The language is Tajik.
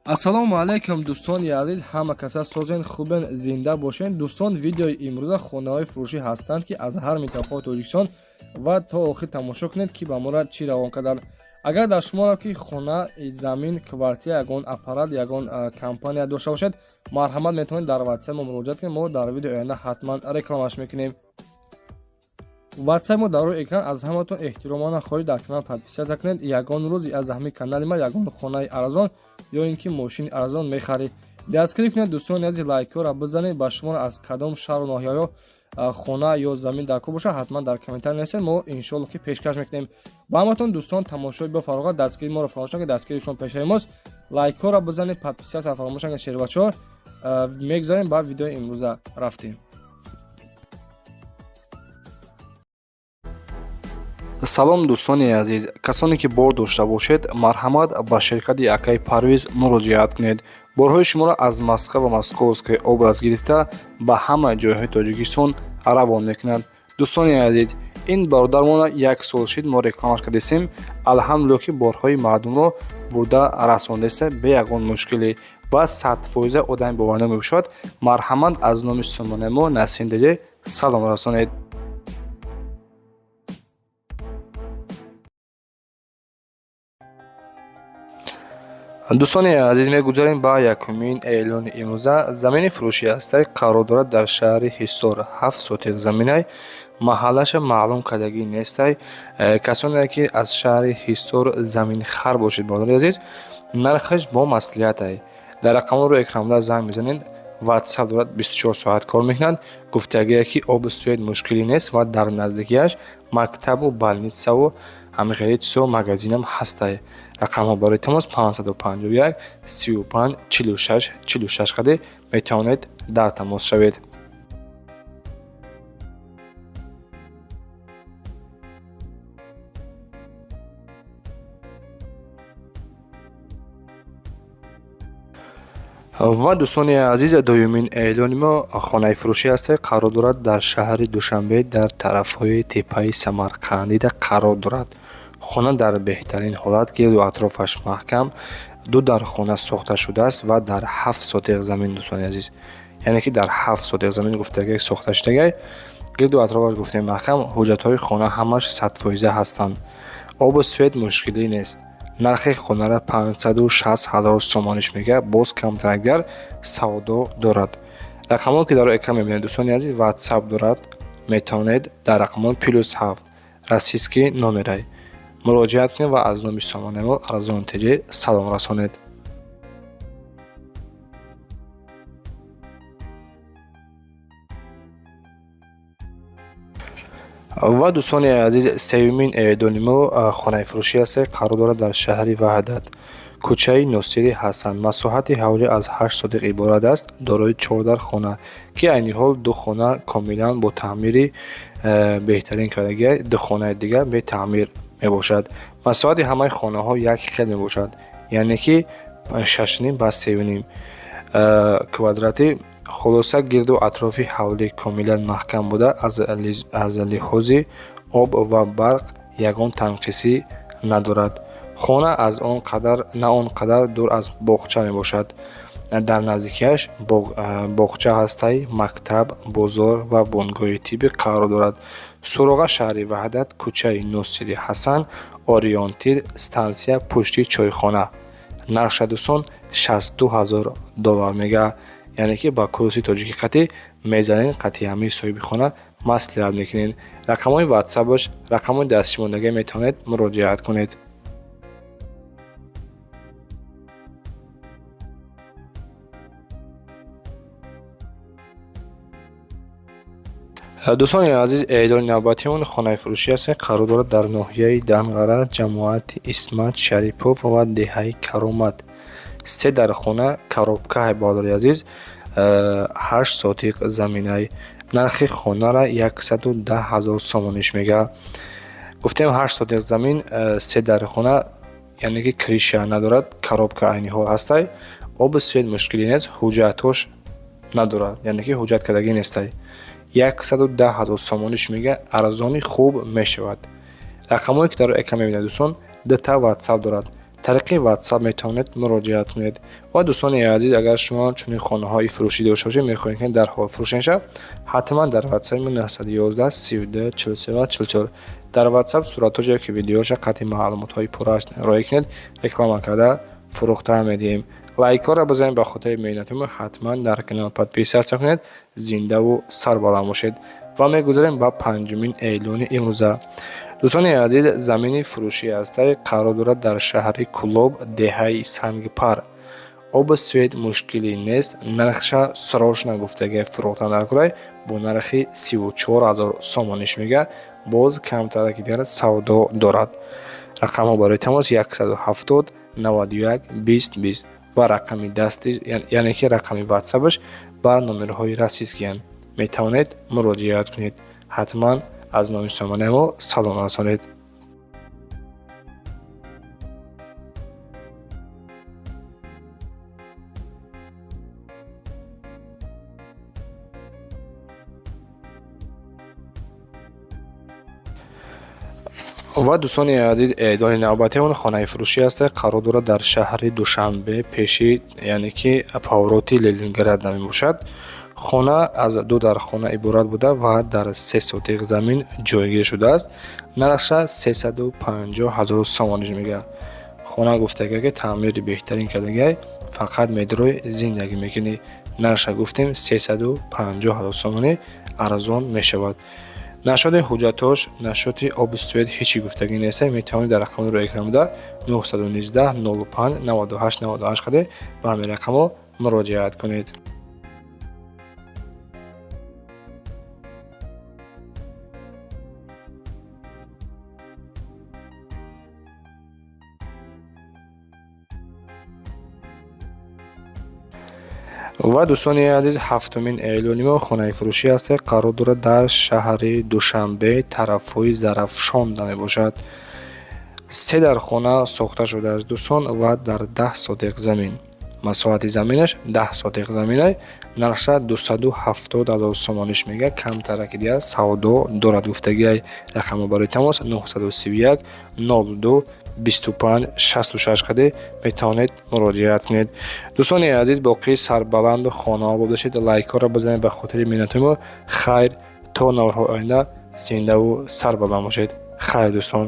Ассалому алайкум, дӯстони азиз, ҳама каса созен, хубен, зинда бошен. Дӯстон, видеои имрӯза хонаҳои фурӯшӣ ҳастанд, ки аз ҳар минтақаи Тоҷикистон, ва то охир тамошо кунед, ки ба мора чӣ равон карданд. Агар дар шуморо ки хона, замин, квартира, ягон аппарат, ягон компания дошта бошед, марҳамат, метавонед дар ватсап мо муроҷиат кунед. Мо дар видеои оянда ҳатман рекламаш мекунем. Ватсап мо дар рӯи экран. Аз ҳаматон эҳтиромона хоҳиш, дар канал подписаться кунед. Ягон рӯз аз ҳамин канали ма ягон хонаи арзон ё ин ки мошини арзон мехаред. Дастгирӣ кунед, дӯстони азиз, лайкҳоро бизанед. Ба шуморо аз кадом шаҳру ноҳияҳо хона ё замин дар кор бошад, ҳатман дар комментарий нависед, мо иншоалло ки пешкаш мекунем ба ҳаматон. Дӯстон, тамошои бо фароғат, дастгирии моро фаромӯш накунед, дастгирии шумо пешаи мост. Лайкҳоро бизанед, подписаться фаромӯш накунед. Шербачаҳо, мегузарем ба видеои имрӯза, рафтем. Салом, дӯстони азиз! Касоне ки бор дошта бошед, марҳамат, ба ширкати акаи Парвиз муроҷиат кунед. Борҳои шуморо аз Москва ва Московская область гирифта ба ҳама ҷойҳои Тоҷикистон равон мекунад. Дӯстони азиз, ин бародармона як сол шид мо рекламаш кардесем. Алҳамдулилло, ки борҳои мардумро бурда расондеса бе ягон мушкилӣ ва 100% одами боварнок мебошад. Марҳамат, аз номи сомонаи мо Насим Деҷе салом расонед. Дӯстони азиз, мегузарем ба якумин эълони имрӯза. Замини фурӯшӣ ҳастай, қарор дорад дар шаҳри Ҳисор, 7 сотих заминай, маҳаллаша маълум кардагӣ нестай. Касоне ки аз шаҳри Ҳисор заминхар бошед, бародари азиз, нархаш бо маслиҳатай. Дар рақамҳо рӯи экранбуда занг мезанед, ватсап дорад, 24 соат кор мекунад. Гуфтагие ки обу свет мушкилӣ нест ва дар наздикиаш мактабу больницаву ҳамин хели чизо, магазинам ҳастай. Рақамҳо барои тамос 551 35 46 46 қаде метавонед дар тамос шавед. Ва, дӯстони азиз, дуюмин эълони мо хонаи фурӯшӣ ҳаст, қарор дорад дар шаҳри Душанбе, дар тарафҳои теппаи Самарқандида қарор дорад. Хона дар беҳтарин ҳолат, гирду атрофаш маҳкам, ду дар хона сохта шудааст ва дар 7 сотих замин. Дӯстони азиз, яъне ки дар 7 сотих замин гуфтагӣ сохта шудагай, гирду атрофаш гуфтем маҳкам, ҳуҷҷатҳои хона ҳамаш 100% ҳастанд, обу свет мушкилӣ нест. Нархи хонара 560 000 сомониш мегӯяд, боз камтарагар савдо дорад. Рақамҳое ки дар экран мебинед, дӯстони азиз, ватсап дорад, метавонед дар рақамҳои +7, российский номерай, муроҷиат кунед ва аз номи сомонаи мо Арзон ТЖ салом расонед. Ва, дӯстони азиз, сеюмин эъдони мо хонаи фурӯшӣ аст, қарор дорад дар шаҳри Ваҳдат, кӯчаи Носири Ҳасан. Масоҳати ҳавлӣ аз 8 сотих иборат аст, дорои 14 хона, ки айни ҳол ду хона комилан бо таъмири беҳтарин кардагия, ду хонаи дигар бетаъмир мебошад. Масоҳати ҳамаи хонаҳо як хел мебошад, яъне ки 6,5 ба 3,5 квадратӣ. Хулоса, гирду атрофи ҳавлӣ комилан маҳкам буда, аз лиҳози об ва барқ ягон танқисӣ надорад. Хона аз он қадар на он қадар дур аз боғча мебошад. Дар наздикиаш боғча ҳастай, мактаб, бозор ва бунгоҳи тиббӣ қарор дорад. Суроға: шаҳри Ваҳдат, кӯчаи Носири Ҳасан, Ориёнтир, стансия пушти чойхона. Нархша, дӯстон, 62 000 доллар мега, яъне ки ба курси тоҷикӣ қатӣ мезанед, қатъи ҳамаи соҳиби хона маслиҳат мекунед. Рақамҳои ватсапаш, рақамҳои дастшимондагӣ, метавонед муроҷиат кунед. Дӯстони азиз, эълони навбатиамон хонаи фурӯшӣ аст, қарор дорад дар ноҳияи Данғара, ҷамоати Исмат Шарипов ва деҳаи Каромат. Се дар хона, коробкаи, бародари азиз, 8 сотих заминай. Нархи хонара 110 000 сомониш мега. Гуфтем, 8 сотих замин, се дар хона, яъне ки крыша надорад, коробка айни ҳол ҳастай, обу свет мушкилӣ нест, ҳуҷҷатҳош надорад, яъне ки ҳуҷҷат кардагӣ нестай. 110 000 сомониш мега, арзони хуб мешавад. Рақамҳое ки дар экран мебинед, дӯстон, дута ватсап дорад. Тариқи WhatsApp метавонед муроҷиат кунед. Ва дӯстони азиз, агар шумо чунин хонаҳои фурӯшӣ дошта бошед, мехоҳед ки дар ҳол фурӯшен шавад, ҳатман дар WhatsApp 911 32 43 44 дар WhatsApp суратҳош ё ки видеоша қатъи маълумотҳои пуррааш роя кунед, реклама карда фурӯхта медиҳем. Лайкҳоро бизанед ба хотири меҳнатимо, ҳатман дар канал подписаться кунед, зиндаву сарбаланд бошед. Ва мегузарем ба панҷумин эълони имрӯза. Дӯстони азиз, замини фурӯшӣ ҳастай, қарор дорад дар шаҳри Кӯлоб, деҳаи Сангпар. Обу свет мушкилӣ нест, нархша срочно гуфтагӣ фурӯхтан дар курай бо нархи 34 ҳазор сомониш мега, боз камтараки дигар савдо дорад. Рақамҳо барои тамос 170 91 20 20 ва рақами дасти, яъне ки рақами ватсапаш ба номерҳои российскиянд. Метавонед муроҷиат кунед. Ҳатман аз номи сомонаи мо салом расонед. Ва дӯстони азиз, эълони навбатиамон хонаи фурӯшӣ аст, қарор дорад дар шаҳри Душанбе, пеши, яъне ки повороти Ленинград мебошад. Хона аз ду дархона иборат буда ва дар 3 сотиқ замин ҷойгир шудааст. Нархша 350 ҳазор сомониш мега. Хона гуфтага ки таъмири беҳтарин кардагай, фақат медрой зиндагӣ мекунӣ. Нархша гуфтем 350 ҳазор сомонӣ, арзон мешавад. Нашоди ҳуҷҷатош, нашоти обу свет ҳечи гуфтагӣ нест. Метавонед дар рақамҳои рӯи экран буда 919 05 98 98 қаде ба ҳамин рақамҳо муроҷиат кунед. Ва дӯстони азиз, ҳафтумин эълони мо хонаи фурӯшӣ аст, қарор дорад дар шаҳри Душанбе, тарафҳои Зарафшон мебошад. Се дархона сохта шудааст, дӯстон, ва дар 10 сотиқ замин. Масоҳати заминаш 10 сотиқ заминай, нархша 270 ҳазор сомониш мега, камтараки дигар савдо дорад гуфтагиай. Рақамҳо барои тамос 931 02 25 66 қаде метавонед муроҷиат кунед. Дӯстони азиз, боқӣ сарбаланду хонаобод бошед, лайкҳоро бизанед ба хотири меҳнатҳои мо. Хайр, то наворҳои оянда зиндаву сарбаланд бошед. Хайр, дӯстон.